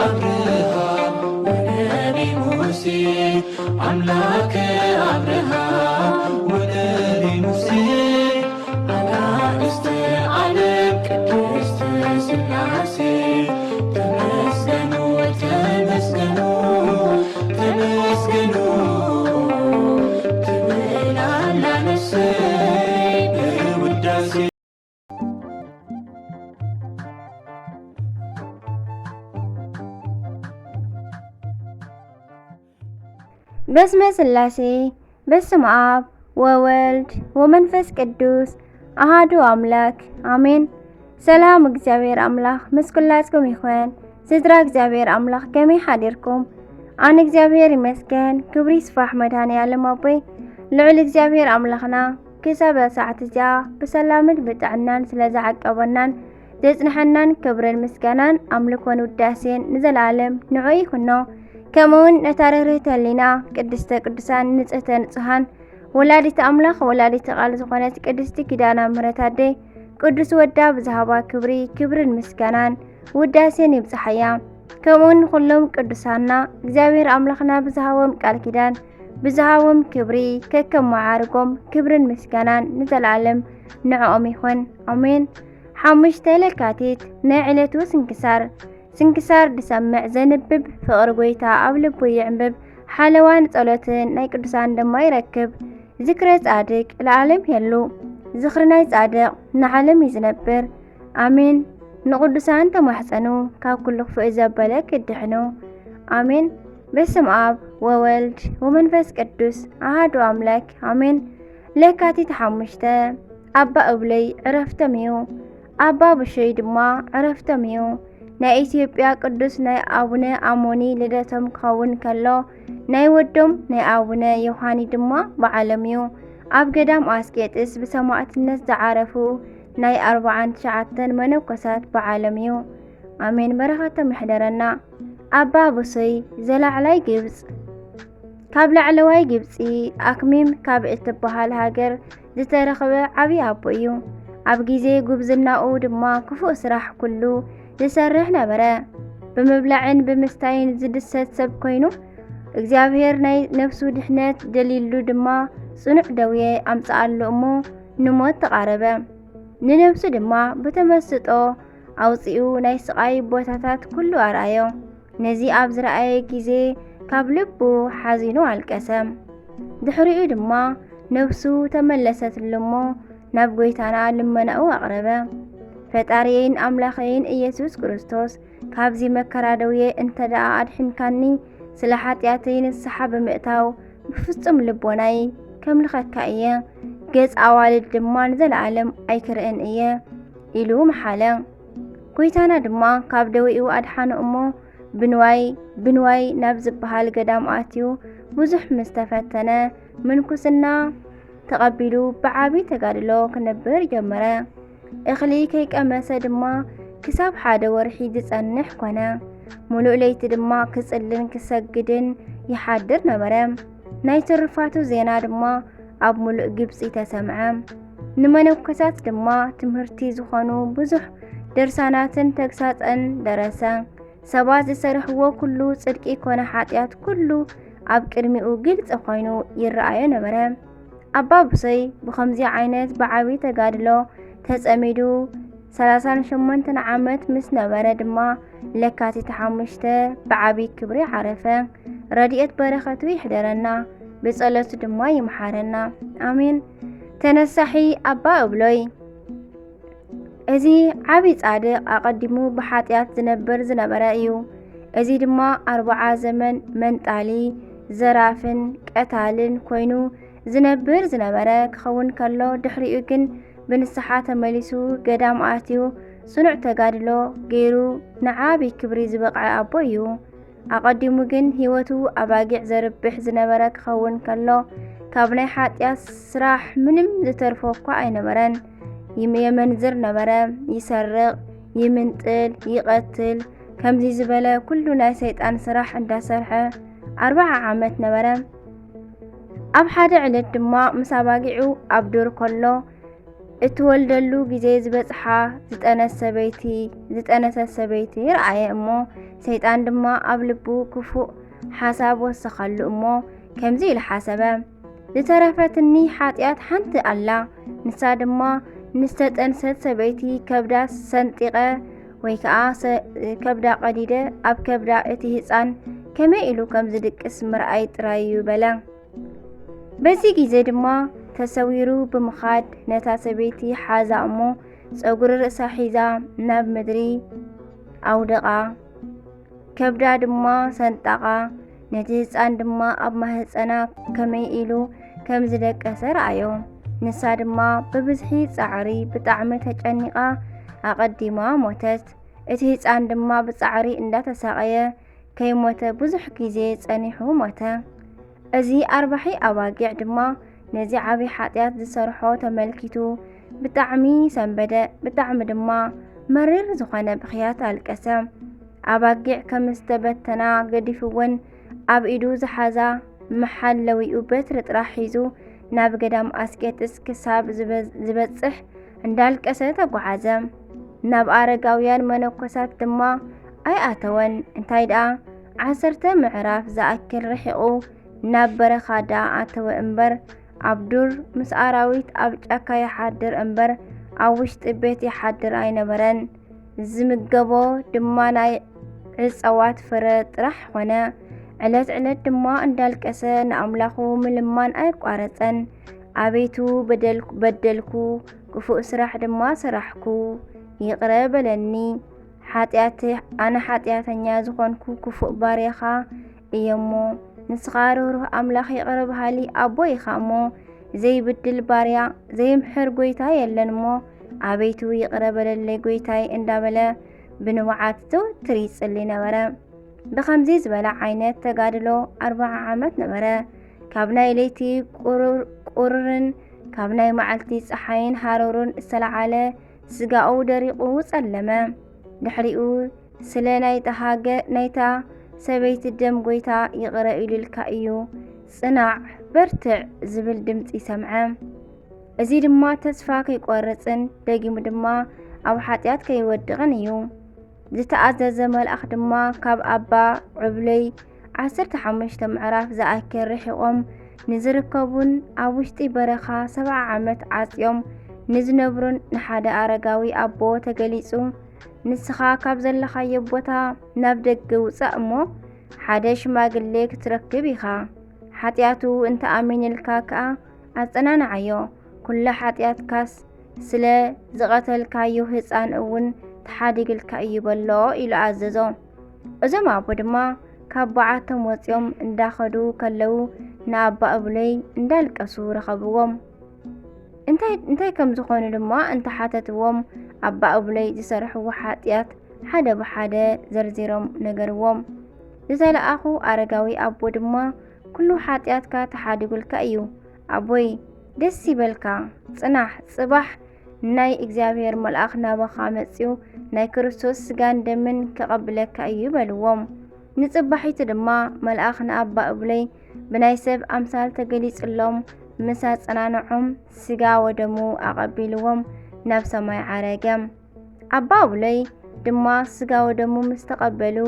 አብርሃም ወነቢ ሙሴ፣ አምላከ አብርሃም ወነቢ ሙሴ፣ አጋእዝተ ዓለም ቅድስት ሥላሴ፣ ተመስገኑ፣ ተመስገኑ፣ ተመስገኑ ትብል ኣላ ነፍሰይ በውዳሴ። በስመ ሥላሴ፣ በስመ አብ ወወልድ ወመንፈስ ቅዱስ አሃዱ አምላክ አሜን። ሰላም እግዚኣብሔር ኣምላኽ ምስ ኩላትኩም ይኹን። ስድራ እግዚኣብሔር ኣምላኽ ከመይ ሓዲርኩም? ኣነ እግዚኣብሔር ይመስገን፣ ክብሪ ይስፋሕ መድኃኔ ዓለም ኣቦይ። ልዑል እግዚኣብሔር ኣምላኽና ክሳብ እዛ ሰዓት እዚኣ ብሰላምን ብጥዕናን ስለ ዝዓቀበናን ዘጽንሐናን ክብርን ምስጋናን ኣምልኮን ውዳሴን ንዘለዓለም ንዑ ይኹኖ። ከምኡውን ነታ ርህርህተ ህሊና ቅድስተ ቅዱሳን ንጽህተ ንጹሃን ወላዲተ ኣምላኽ ወላዲተ ቃል ዝኾነት ቅድስቲ ኪዳነ ምሕረት ኣደይ ቅዱስ ወዳ ብዝሃባ ክብሪ ክብርን ምስጋናን ውዳሴን ይብጽሓያ። ከምኡውን ንኹሎም ቅዱሳና እግዚኣብሔር ኣምላኽና ብዝሃቦም ቃል ኪዳን ብዝሃቦም ክብሪ ከከም መዓርጎም ክብርን ምስጋናን ንዘለዓለም ንዕኦም ይኹን። ኣሜን። ሓሙሽተ ለካቲት ናይ ዕለቱ ስንክሳር። ስንክሳር ድሰምዕ ዘንብብ ፍቕሪ ጐይታ ኣብ ልቡ ይዕንብብ፣ ሓለዋን ጸሎትን ናይ ቅዱሳን ድማ ይረክብ። ዝክረ ጻድቅ ለዓለም የሉ፣ ዝኽሪ ናይ ጻድቕ ንዓለም እዩ ዝነብር። ኣሜን። ንቕዱሳን ተማሕጸኑ፣ ካብ ኩሉ ክፉእ ዘበለ ክድሕኑ። ኣሜን። በስም ኣብ ወወልድ ወመንፈስ ቅዱስ ኣሃዱ ኣምላክ ኣሜን። ለካቲት ሓሙሽተ ኣባ እብለይ ዕረፍቶም እዩ። ኣባ ብሸይ ድማ ዕረፍቶም እዩ። ናይ ኢትዮጵያ ቅዱስ ናይ ኣቡነ ኣሞኒ ልደቶም ክኸውን ከሎ፣ ናይ ወዶም ናይ ኣቡነ ዮሃኒ ድማ በዓሎም እዩ። ኣብ ገዳም ኣስቄጥስ ብሰማዕትነት ዝዓረፉ ናይ ኣርብዓን ትሽዓተን መነኮሳት በዓሎም እዩ። ኣሜን። በረኸቶም ይሕደረና። ኣባ ብሶይ ዘላዕላይ ግብጽ፣ ካብ ላዕለዋይ ግብጺ ኣክሚም ካብ እትበሃል ሃገር ዝተረኽበ ዓቢ ኣቦ እዩ። ኣብ ግዜ ጉብዝናኡ ድማ ክፉእ ስራሕ ኩሉ ዝሰርሕ ነበረ። ብምብላዕን ብምስታይን ዝድሰት ሰብ ኮይኑ፣ እግዚኣብሔር ናይ ነፍሱ ድሕነት ደልይሉ ድማ ጽኑዕ ደዌ ኣምጽኣሉ እሞ ንሞት ተቓረበ። ንነፍሱ ድማ ብተመስጦ ኣውጺኡ ናይ ስቓይ ቦታታት ኩሉ ኣርኣዮ። ነዚ ኣብ ዝረኣየ ግዜ ካብ ልቡ ሓዚኑ ኣልቀሰ። ድሕሪኡ ድማ ነፍሱ ተመለሰትሉ እሞ ናብ ጐይታና ልመናኡ ኣቕረበ። ፈጣሪየይን ኣምላኸይን ኢየሱስ ክርስቶስ፣ ካብዚ መከራ ደውየ እንተ ደኣ ኣድሒንካኒ፣ ስለ ሓጢኣተይ ንስሓ ብምእታው ብፍጹም ልቦናይ ከምልኸካ እየ። ገጽ ኣዋልድ ድማ ንዘለኣለም ኣይክርእን እየ ኢሉ መሓለ። ጐይታና ድማ ካብ ደዌኡ ኣድሓኖ እሞ ብንዋይ፣ ብንዋይ ናብ ዝበሃል ገዳም ኣትዩ ብዙሕ ምስ ተፈተነ፣ ምንኩስና ተቐቢሉ ብዓቢ ተጋድሎ ክነብር ጀመረ። እኽሊ ከይቀመሰ ድማ ክሳብ ሓደ ወርሒ ዝጸንሕ ኮነ። ምሉእ ለይቲ ድማ ክጽልን ክሰግድን ይሓድር ነበረ። ናይ ትሩፋቱ ዜና ድማ ኣብ ምሉእ ግብጺ ተሰምዐ። ንመነኮሳት ድማ ትምህርቲ ዝኾኑ ብዙሕ ድርሳናትን ተግሳጸን ደረሰ። ሰባት ዝሰርሕዎ ኩሉ ጽድቂ ኮነ ሓጢኣት ኩሉ ኣብ ቅድሚኡ ግልጺ ኮይኑ ይረኣዮ ነበረ። ኣባ ብሶይ ብኸምዚ ዓይነት ብዓቢ ተጋድሎ ተጸሚዱ ሰላሳን ሸሞንተን ዓመት ምስ ነበረ ድማ ለካቲት ሓሙሽተ ብዓቢ ክብሪ ዓረፈ። ረድኤት በረኸቱ ይሕደረና፣ ብጸሎቱ ድማ ይምሓረና። ኣሜን። ተነሳሒ ኣባ እብሎይ። እዚ ዓቢ ጻድቕ ኣቐዲሙ ብሓጢኣት ዝነብር ዝነበረ እዩ። እዚ ድማ ኣርብዓ ዘመን መንጣሊ፣ ዘራፍን ቀታልን ኮይኑ ዝነብር ዝነበረ ክኸውን ከሎ፣ ድሕሪኡ ግን ብንስሓ ተመሊሱ ገዳም ኣትዩ ጽኑዕ ተጋድሎ ገይሩ ንዓቢ ክብሪ ዝበቕዐ ኣቦ እዩ። ኣቐዲሙ ግን ህይወቱ ኣባጊዕ ዘርብሕ ዝነበረ ክኸውን ከሎ፣ ካብ ናይ ሓጢኣት ስራሕ ምንም ዝተርፎ እኳ ኣይነበረን። ይም-፣ የመንዝር ነበረ፣ ይሰርቕ፣ ይምንጥል፣ ይቐትል፣ ከምዚ ዝበለ ኩሉ ናይ ሰይጣን ስራሕ እንዳሰርሐ ኣርብዓ ዓመት ነበረ። ኣብ ሓደ ዕለት ድማ ምስ ኣባጊዑ ኣብ ዱር ከሎ፣ እትወልደሉ ግዜ ዝበጽሓ ዝጠነስ ሰበይቲ፣ ዝጠነሰት ሰበይቲ ረኣየ እሞ፣ ሰይጣን ድማ ኣብ ልቡ ክፉእ ሓሳብ ወሰኸሉ እሞ፣ ከምዚ ኢሉ ሓሰበ፣ "ዝተረፈትኒ ሓጢኣት ሓንቲ ኣላ፣ ንሳ ድማ ንዝተጠንሰት ሰበይቲ ከብዳ ሰንጢቐ ወይ ከኣ ሰ-፣ ከብዳ ቀዲደ ኣብ ከብዳ እቲ ህጻን ከመይ ኢሉ ከም ዝድቅስ ምርኣይ ጥራይ እዩ" በለ። በዚ ግዜ ድማ ተሰዊሩ ብምኻድ ነታ ሰበይቲ ሓዛ እሞ ጸጉሪ ርእሳ ሒዛ ናብ ምድሪ ኣውደቓ፣ ከብዳ ድማ ሰንጠቓ፣ ነቲ ህጻን ድማ ኣብ ማህጸና ከመይ ኢሉ ከም ዝደቀሰ ረኣዮ። ንሳ ድማ ብብዝሒ ጻዕሪ ብጣዕሚ ተጨኒቓ ኣቐዲማ ሞተት። እቲ ህጻን ድማ ብጻዕሪ እንዳተሳቐየ ከይሞተ ብዙሕ ግዜ ጸኒሑ ሞተ። እዚ ኣርባሒ ኣባጊዕ ድማ ነዚ ዓቢ ሓጢኣት ዝሰርሖ ተመልኪቱ ብጣዕሚ ሰንበደ፣ ብጣዕሚ ድማ መሪር ዝኾነ ብኽያት ኣልቀሰ። ኣባጊዕ ከም ዝተበተና ገዲፍወን ኣብ ኢዱ ዝሓዛ መሓለዊኡ በትሪ ጥራሕ ሒዙ ናብ ገዳም ኣስቄጥስ ክሳብ ዝበ-፣ ዝበጽሕ እንዳልቀሰ ተጓዓዘ። ናብ ኣረጋውያን መነኮሳት ድማ ኣይኣተወን። እንታይ ደኣ ዓሰርተ ምዕራፍ ዝኣክል ርሒቑ ናብ በረኻ ደኣ ኣተወ እምበር፣ ኣብ ዱር ምስ ኣራዊት ኣብ ጫካ ይሓድር እምበር፣ ኣብ ውሽጢ ቤት ይሓድር ኣይነበረን። ዝምገቦ ድማ ናይ ዕጸዋት ፍረ ጥራሕ ኾነ። ዕለት ዕለት ድማ እንዳልቀሰ ንኣምላኹ ምልማን ኣየቋረጸን። "ኣቤቱ በደል-፣ በደልኩ፣ ክፉእ ስራሕ ድማ ሰራሕኩ፣ ይቕረ በለኒ። ሓጢኣተ-፣ ኣነ ሓጢኣተኛ ዝኾንኩ ክፉእ ባርያኻ እየ እሞ፣ ንስኻ ርህሩህ ኣምላኽ ይቕረ በሃሊ ኣቦ ኢኻ እሞ፣ ዘይብድል ባርያ፣ ዘይምሕር ጎይታ የለን እሞ፣ ኣቤቱ ይቕረ በለለይ ጎይታይ" እንዳበለ ብንውዓት ዘወትር ይጽሊ ነበረ። ብኸምዚ ዝበለ ዓይነት ተጋድሎ ኣርብዓ ዓመት ነበረ። ካብ ናይ ለይቲ ቁሩር-፣ ቁሩርን ካብ ናይ መዓልቲ ጸሓይን ሃሩርን ዝተለዓለ ስጋኡ ደሪቑ ጸለመ። ድሕሪኡ ስለ ናይታ ሃገ-፣ ናይታ ሰበይቲ ደም ጎይታ ይቕረ ኢሉልካ እዩ፣ ጽናዕ፣ በርትዕ ዝብል ድምጺ ሰምዐ። እዚ ድማ ተስፋ ከይቆርጽን ደጊሙ ድማ ኣብ ሓጢኣት ከይወድቕን እዩ። ዝተኣዘዘ መልኣኽ ድማ ካብ ኣባ ዕብለይ ዓሰርተ ሓሙሽተ ምዕራፍ ዝኣክል ርሒቖም ንዝርከቡን ኣብ ውሽጢ በረኻ ሰብዓ ዓመት ዓጽዮም ንዝነብሩን ንሓደ ኣረጋዊ ኣቦ ተገሊጹ፣ "ንስኻ ካብ ዘለኻዮ ቦታ ናብ ደገ ውጻእ እሞ ሓደ ሽማግሌ ክትረክብ ኢኻ። ሓጢኣቱ እንተ ኣሚንልካ ከኣ ኣጸናንዓዮ። ኩላ ሓጢኣትካስ ስለ ዝቐተልካዮ ህጻን እውን ተሓዲግልካ እዩ" በሎ ኢሉ ኣዘዞ። እዞም ኣቦ ድማ ካብ በዓቶም ወጺኦም እንዳኸዱ ከለዉ ንኣባ እብለይ እንዳልቀሱ ረኸብዎም። እንታይ፣ እንታይ ከም ዝኾኑ ድማ እንተሓተትዎም ኣባ እብለይ ዝሰርሕዎ ሓጢኣት ሓደ ብሓደ ዘርዚሮም ነገርዎም። ዝተለኣኹ ኣረጋዊ ኣቦ ድማ "ኩሉ ሓጢኣትካ ተሓዲጉልካ እዩ ኣቦይ፣ ደስ ይበልካ፣ ጽናሕ፣ ጽባሕ ናይ እግዚኣብሔር መልኣኽ ናባኻ መጺኡ ናይ ክርስቶስ ስጋን ደምን ከቐብለካ እዩ" በልዎም። ንጽባሒቱ ድማ መልኣኽ ንኣባ እብለይ ብናይ ሰብ ኣምሳል ተገሊጽሎም፣ ምስ ኣጸናንዖም ስጋ ወደሙ ኣቐቢልዎም ናብ ሰማይ ዓረገ። ኣባ እብለይ ድማ ስጋ ወደሙ ምስ ተቐበሉ፣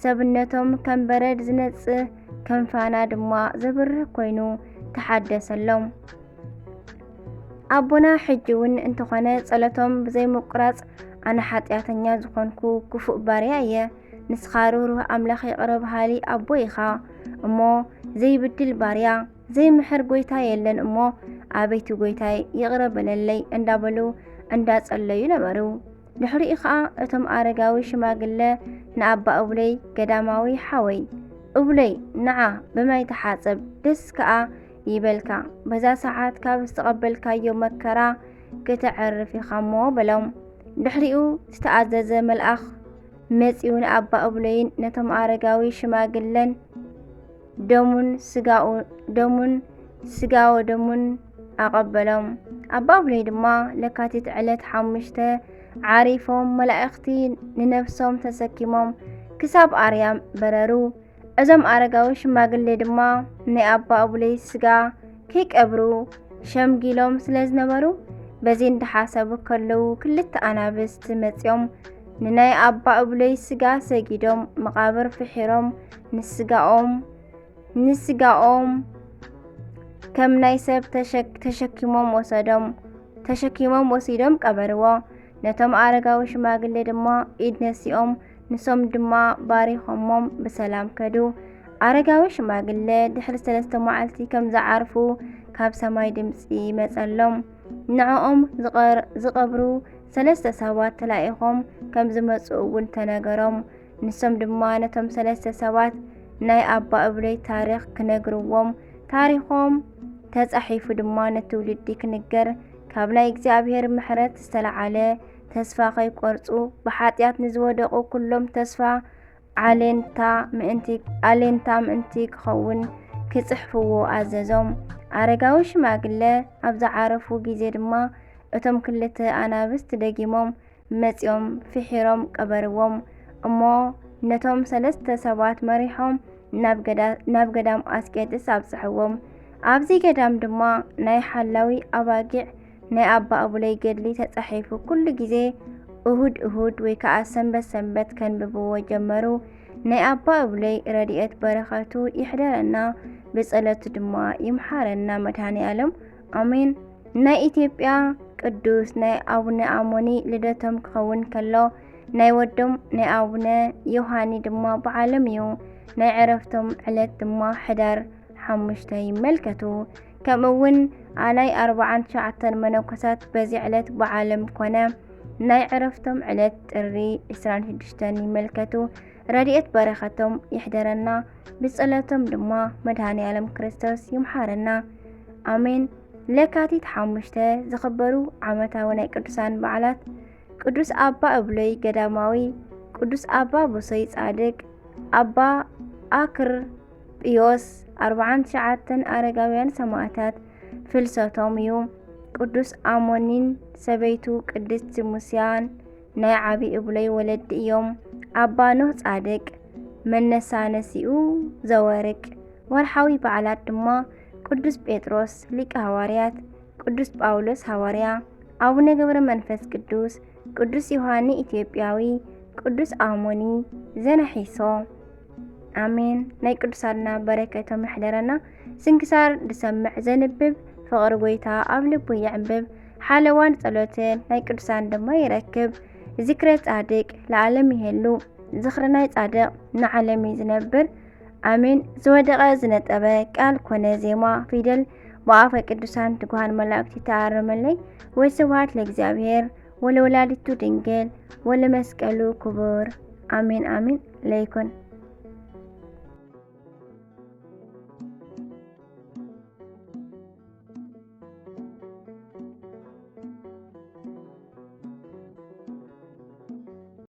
ሰብነቶም ከም በረድ ዝነጽህ፣ ከም ፋና ድማ ዘብርህ ኮይኑ ተሓደሰሎም። ኣቦና ሕጂ እውን እንተኾነ ጸሎቶም ብዘይምቁራጽ፣ "ኣነ ሓጢኣተኛ ዝኾንኩ ክፉእ ባርያ እየ፣ ንስኻ ርህሩህ ኣምላኽ ይቕረ በሃሊ ኣቦ ኢኻ እሞ፣ ዘይብድል ባርያ፣ ዘይምሕር ጎይታ የለን እሞ፣ ኣቤቱ ጎይታይ ይቕረ በለለይ" እንዳበሉ እንዳጸለዩ ነበሩ። ድሕሪኡ ኸኣ እቶም ኣረጋዊ ሽማግለ ንኣባ እብለይ፣ "ገዳማዊ ሓወይ እብለይ፣ ንዓ ብማይ ተሓጸብ፣ ደስ ከኣ ይበልካ፣ በዛ ሰዓት ካብ ዝተቐበልካዮ መከራ ክተዕርፍ ኢኻ እሞ" በሎም። ድሕሪኡ ዝተኣዘዘ መልኣኽ መጺኡ ንኣባ እብለይን ነቶም ኣረጋዊ ሽማግለን ደሙን ስጋኡ-፣ ደሙን ስጋ ወደሙን ኣቐበሎም። ኣባ እብለይ ድማ ለካቲት ዕለት ሓሙሽተ ዓሪፎም፣ መላእኽቲ ንነፍሶም ተሰኪሞም ክሳብ ኣርያም በረሩ። እዞም ኣረጋዊ ሽማግሌ ድማ ናይ ኣባ እብለይ ስጋ ከይቀብሩ ሸምጊሎም ስለ ዝነበሩ፣ በዚ እንዳሓሰቡ ከለዉ ክልተ ኣናብስቲ መጺኦም ንናይ ኣባ እብለይ ስጋ ሰጊዶም መቓብር ፍሒሮም ንስጋኦም ንስጋኦም ከም ናይ ሰብ ተሸኪሞም ወሰዶም ተሸኪሞም ወሲዶም ቀበርዎ። ነቶም ኣረጋዊ ሽማግሌ ድማ ኢድ ነሲኦም ንሶም ድማ ባሪኾሞም ብሰላም ከዱ። ኣረጋዊ ሽማግሌ ድሕሪ ሰለስተ መዓልቲ ከም ዝዓርፉ ካብ ሰማይ ድምፂ ይመፀሎም። ንዕኦም ዝቐብሩ ሰለስተ ሰባት ተላኢኾም ከም ዝመፁ እውን ተነገሮም። ንሶም ድማ ነቶም ሰለስተ ሰባት ናይ ኣባ እብለይ ታሪኽ ክነግርዎም፣ ታሪኾም ተጻሒፉ ድማ ንትውልዲ ክንገር፣ ካብ ናይ እግዚኣብሔር ምሕረት ዝተለዓለ ተስፋ ከይቆርጹ፣ ብሓጢኣት ንዝወደቑ ኩሎም ተስፋ ዓሌንታ ምእንቲ ኣሌንታ ምእንቲ ክኸውን ክጽሕፍዎ ኣዘዞም። ኣረጋዊ ሽማግለ ኣብ ዝዓረፉ ግዜ ድማ እቶም ክልተ ኣናብስት ደጊሞም መጺኦም ፍሒሮም ቀበርዎም። እሞ ነቶም ሰለስተ ሰባት መሪሖም ናብ ገዳም ኣስቄጥስ ኣብጽሕዎም። ኣብዚ ገዳም ድማ ናይ ሓላዊ ኣባጊዕ ናይ ኣባ እቡለይ ገድሊ ተጻሒፉ ኩሉ ግዜ እሁድ እሁድ ወይ ከኣ ሰንበት ሰንበት ከንብብዎ ጀመሩ። ናይ ኣባ እቡለይ ረድኤት በረኸቱ ይሕደረና፣ ብጸሎቱ ድማ ይምሓረና መድሃኔ ኣለም ኣሜን። ናይ ኢትዮጵያ ቅዱስ ናይ ኣቡነ ኣሞኒ ልደቶም ክኸውን ከሎ ናይ ወዶም ናይ ኣቡነ ዮሃኒ ድማ በዓሎም እዩ። ናይ ዕረፍቶም ዕለት ድማ ሕዳር ሓሙሽተ ይመልከቱ። ከምኡ እውን ኣናይ ኣርባዓን ትሽዓተን መነኮሳት በዚ ዕለት በዓሎም ኮነ። ናይ ዕረፍቶም ዕለት ጥሪ ዕስራን ሽዱሽተን ይመልከቱ። ረድኤት በረኸቶም ይሕደረና፣ ብጸሎቶም ድማ መድሃኔ ዓለም ክርስቶስ ይምሓረና። ኣሜን። ለካቲት ሓሙሽተ ዝኽበሩ ዓመታዊ ናይ ቅዱሳን በዓላት ቅዱስ ኣባ እብሎይ ገዳማዊ፣ ቅዱስ ኣባ ብሶይ ጻድቅ፣ ኣባ ኣክር ጲዮስ ኣርባዓን ትሽዓተን ኣረጋውያን ሰማእታት ፍልሰቶም እዩ። ቅዱስ ኣሞኒን ሰበይቱ ቅድስት ሙስያን ናይ ዓቢ እብሎይ ወለዲ እዮም። ኣባ ኖህ ጻድቅ መነሳነሲኡ ዘወርቅ። ወርሓዊ በዓላት ድማ ቅዱስ ጴጥሮስ ሊቀ ሃዋርያት፣ ቅዱስ ጳውሎስ ሃዋርያ፣ ኣቡነ ገብረ መንፈስ ቅዱስ፣ ቅዱስ ዮሃኒ ኢትዮጵያዊ፣ ቅዱስ ኣሞኒ ዘነሒሶ። ኣሜን። ናይ ቅዱሳንና በረከቶም ይሕደረና። ስንክሳር ዝሰምዕ ዘንብብ ፍቕሪ ጎይታ ኣብ ልቡ የዕንብብ። ሓለዋን ጸሎትን ናይ ቅዱሳን ድማ ይረክብ። ዝክረ ጻድቅ ለዓለም ይሄሉ። ዝኽሪ ናይ ጻድቅ ንዓለም እዩ ዝነብር። ኣሜን። ዝወደቐ ዝነጠበ ቃል ኮነ ዜማ ፊደል ብኣፈ ቅዱሳን ትጉሃን መላእክቲ ተኣረመለይ። ወስብሐት ለእግዚኣብሔር ወለወላዲቱ ድንግል ወለመስቀሉ ክቡር። ኣሜን ኣሜን ለይኩን።